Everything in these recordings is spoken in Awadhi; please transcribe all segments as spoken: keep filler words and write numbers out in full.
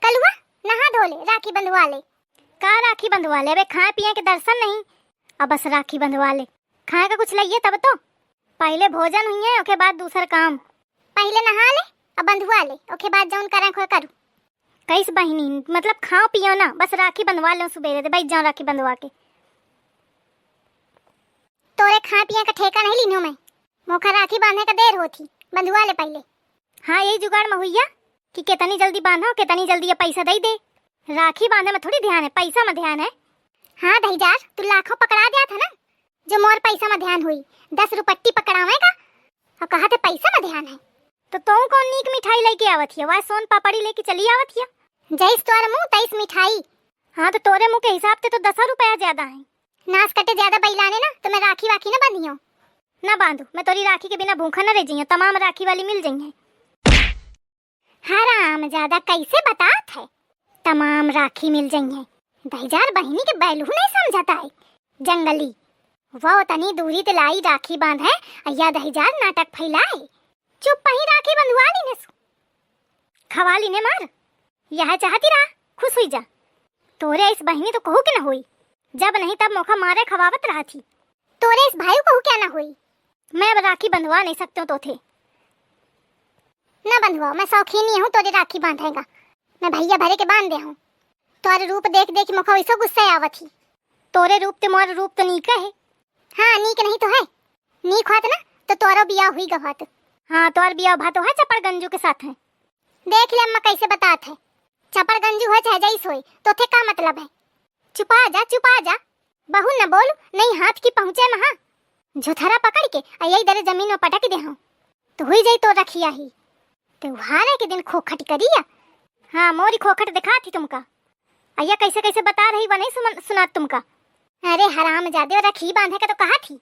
कलुआ, नहा धो ले, राखी बंधवा ले। का राखी बंधवा ले? अबे खाए पिए के दर्शन नहीं, अब बस राखी बंधवा ले। खाए का कुछ लइए तब तो। पहिले भोजन हुइये, ओके बाद दूसर काम। पहिले नहा ले, अब बंधवा ले, ओके बाद जौन करें खोए करू। कइस बहिनी, मतलब खाओ पियो ना, बस राखी बंधवा लेउ सुबेरे ते, बैठ जाओ राखी बंधवा के। तोरे खाए पिए का ठेका नहीं लीन्यो मैं। मोखा राखी बांधे का देर होत ही, बंधवा ले पहिले। हाँ, यही जुगाड़ महुइया कि केतनी जल्दी बांधो, केतनी जल्दी ये पैसा दइ दे। राखी बांधे में थोड़ी ध्यान है, पैसा में ध्यान है। हाँ दहिजार, तू लाखों पकड़ा दिया था ना, जो मोर पैसा में ध्यान हुई। दस रुपट्टी पकड़ावे का और कहा थे पैसा में ध्यान है। तो तुम कौन नीक मिठाई लेके आवत हिया? वह सोन पापड़ी लेके चली आवत हिया। जैस तोर मुंह तैस मिठाई। हाँ, तो तोरे मुंह के हिसाब से तो दस रुपया ज्यादा है। नास कटे ज्यादा बैलाने ना, तो मैं राखी वाखी ना बंधियो। ना बांधू, मैं तोरी राखी के बिना भूखा न रह जइयो, तमाम राखी वाली मिल जइहे। हराम ज्यादा कैसे बतात है, तमाम राखी मिल जइहे। दहिजार बहिनी के बैलू नहीं समझता है, जंगली। वो तनी दूरी ते लाई राखी बांधे, अइया दहिजार नाटक फैलाए। चुप पही राखी बंधवा लीने सु। खवा लीने मार। यह चाहती रहा, खुश हुई जा। तोरे इस बहिनी तो कहू के न होई। जब नहीं तब मोखा मारे खवावत रहा थी। तोरे इस भाई कहू क्या न होई। मैं अब राखी बंधवा नहीं सकते तो थे। न बंधवाओ, मैं शौकीन नहीं हूँ तोरे राखी बांधेगा। मैं भैया भरे के बांध दे हूँ। तोरे रूप देख देख मोखा वैसो गुस्सा आवत ही। तोरे रूप ते मोर रूप तो नीक है। हाँ, नीक नहीं तो है। नीक होत ना, तो तोरो बियाह हुई गवात। हाँ, तोर बियाह भा तो है चपड़गंजू के साथ है। देख ले अम्मा कैसे बतात है। चपड़गंजू होए चाहे जैस होए, तो थे का मतलब है? चुपा जा, चुपा जा। बहू न बोल, नहीं हाथ की पहुँचे महा। झुथरा पकड़ के आ यही दरे जमीन में पटक दे हूँ। तो हुई जाई तो रखिया ही। त्योहारे के दिन खोखट करिया। हाँ, मोरी खोखट दिखा थी तुमका। अइया कैसे कैसे बता रही, वह नहीं सुमन-, सुना तुमका। अरे हराम जादे, रखी बांधे का तो कहा थी।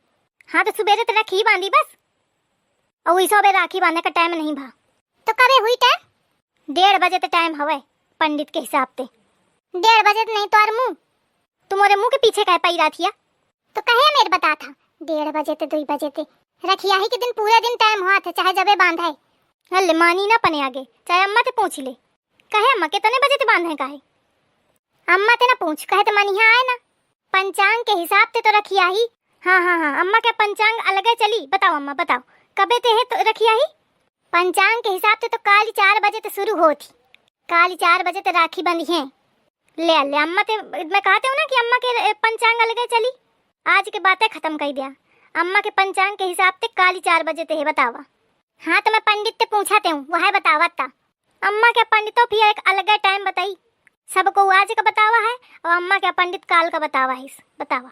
हाँ, तो सुबेरे तो रखी बांधी बस। और वैसे अबे राखी बांधे का टाइम नहीं भा। तो कबे हुई टाइम? डेढ़ बजे तो टाइम हवे पंडित के हिसाब ते। डेढ़ बजे तो नहीं तोर मुंह। तुम्हारे मुंह के पीछे काहे पाई रहा थिया? तो कहे मेरे बता था, डेढ़ बजे ते, दुई बजे ते। रखिया ही के दिन पूरे दिन टाइम हुआ था, चाहे जबे बांधा है। अल्ले मानी ना पने आगे, चाहे अम्मा ते पूछ ले। कहे अम्मा कितने बजे ते बांधे काहे? अम्मा ते ना पूछ, कहे ते मनिहा आए ना। पंचांग के हिसाब ते तो रखिया ही। हाँ, हाँ, हाँ, अम्मा के पंचांग अलगे चली। बताओ अम्मा, बताओ, कबे ते है तो रखिया ही? पंचांग के हिसाब ते तो काली चार बजे ते शुरू होत ही। काली चार बजे ते राखी बंधी है। ले, ले, अम्मा ते, मैं कहते हूँ ना कि अम्मा के, ए, पंचांग अलगे चली। आज के बातें खत्म कर दिया। अम्मा के पंचांग के हिसाब ते काली चार बजे ते है, बतावा। हाँ, तो मैं पंडित ते पूछा ते हूँ, वह बतावा ता। अम्मा के पंडितो फिर एक अलगे टाइम बताई। सबको आज का बतावा है और अम्मा के पंडित काल का बतावा है, बतावा।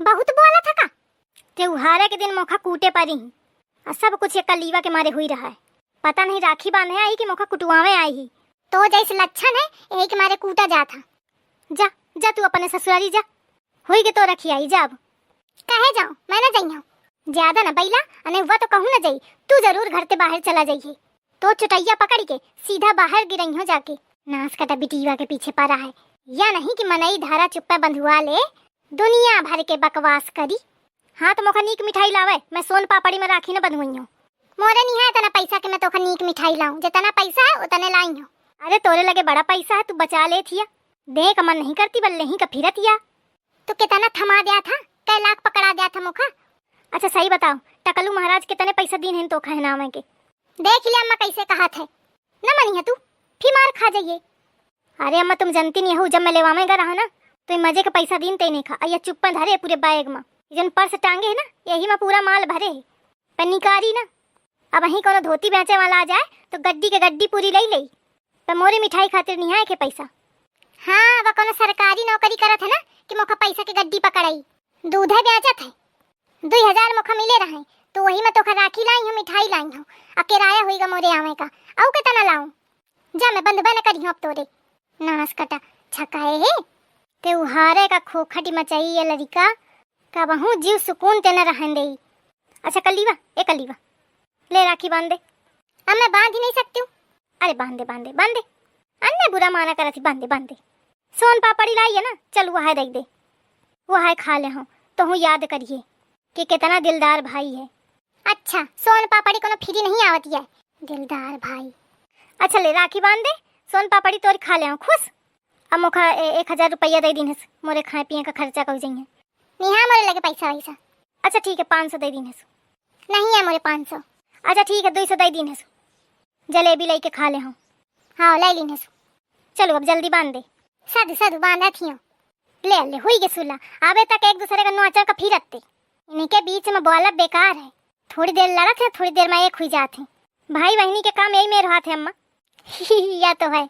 बहुत बोला था का? त्योहारे के दिन मोखा कूटे परी ही। आ सब कुछ ये कलीवा के मारे हुई रहा है। पता नहीं राखी बांधे आई कि मोखा कुटवावे आई ही। तो जैसे लक्षण है, यही के मारे कूटा जा था। जा, जा तू अपने ससुरारी जा। होई के तो रखी आई, जा अब। कहे जाओ, मैं ना जइयो। ज्यादा ना बैला, अने हुआ तो कहूँ ना जाई। तू जरूर घर ते बाहर चला जाइए। तो चुटैया पकड़ के सीधा बाहर गिरई हो जाके। नास कटा बिटीवा के पीछे पड़ा है। या नहीं कि मनई धारा चुप्पे बंधुआ ले, दुनिया भर के बकवास करी। हाँ, तो मोखा नीक मिठाई लावे, मैं सोन पापड़ी में राखी न बंधुई हूँ। मोरे निहा इतना पैसा के मैं तोखा नीक मिठाई लाऊं, जितना पैसा है उतने लाई हूँ। अरे तोरे लगे बड़ा पैसा है, तू बचा ले थिया। दे का मन नहीं करती, बल्ले ही का फिरत या। तो कितना थमा दिया था, कै लाख पकड़ा दिया था मोखा। अच्छा सही बताओ, टकलू महाराज कितने पैसा दीन हैं तोखा है नावे के? देख लिया अम्मा कैसे कहा थे, न मनी है तू, फिर मार खा जाइए। अरे अम्मा, तुम जनती नहीं हो, जब मैं लेवावे गा रहा ना, तो ये मजे के पैसा दीन ते नहीं खा, अइया चुप्पा धरे पूरे बैग में। जन पर्स टांगे है ना, यही में पूरा माल भरे है। पर निकारी ना, अब वहीं कोनो धोती बेचे वाला आ जाए, तो गड्डी के गड्डी पूरी ले ले। पर मोरे मिठाई खातिर नहीं आए के पैसा। हाँ, वह कोनो सरकारी नौकरी करत है ना, कि मोखा पैसा के गड्डी पकड़ाई। दूधे बेचत है, दुई हजार मोखा मिले रहे, तो वही में तोखा राखी लाई हूँ, मिठाई लाई हूँ, आ किराया हुई गा मोरे आवे का, अउ कितना लाऊं? जा, मैं बंधबे न करिहूँ अब तोरे। नास कटा, छकाए हे। त्योहारे का खोखटी मचाई ये लड़िका, कबहूँ जीव सुकून ते न रहन देई। अच्छा कलीवा, ए कलीवा, ले राखी बांध दे। अब मैं बांध ही नहीं सकती हूँ। अरे बांध दे, बांध दे, बांध दे। अन्ने बुरा माना करत ही, बांध दे, बांध दे। सोन पापड़ी लाई है ना, चल वह है दे दे, वह है खा ले हूँ, तो हूँ याद करिए कि कितना दिलदार भाई है। अच्छा, सोन पापड़ी कोनो फ्री नहीं आवत है, दिलदार भाई। अच्छा ले राखी बांध दे, सोन पापड़ी तोर खा लेहौं, खुश। अब मोखा ए-, एक हजार रुपया दइ दीन्हेस, मोरे खाए पिए का खर्चा कइ जइहें। निहा मोरे लगे पैसा वैसा। अच्छा ठीक है, पाँच सौ दइ दीन्हेस। नहीं है मोरे पाँच सौ। अच्छा ठीक है, दुइ सौ दइ दीन्हेस। जलेबी लइके खा लेहौं। हाँ, लइ लीन्हेस। चलो अब जल्दी बांध दे। साधु साधु बांधा थियो। ले ले, हुई गे सुला। आबे तक एक दूसरे का नोचर का फिरत ते। इनके बीच में बोलब बेकार है। थोड़ी देर लड़त है, थोड़ी देर में एक हुई जात है। भाई बहिनी के काम यही मेर होत है अम्मा। या तो है।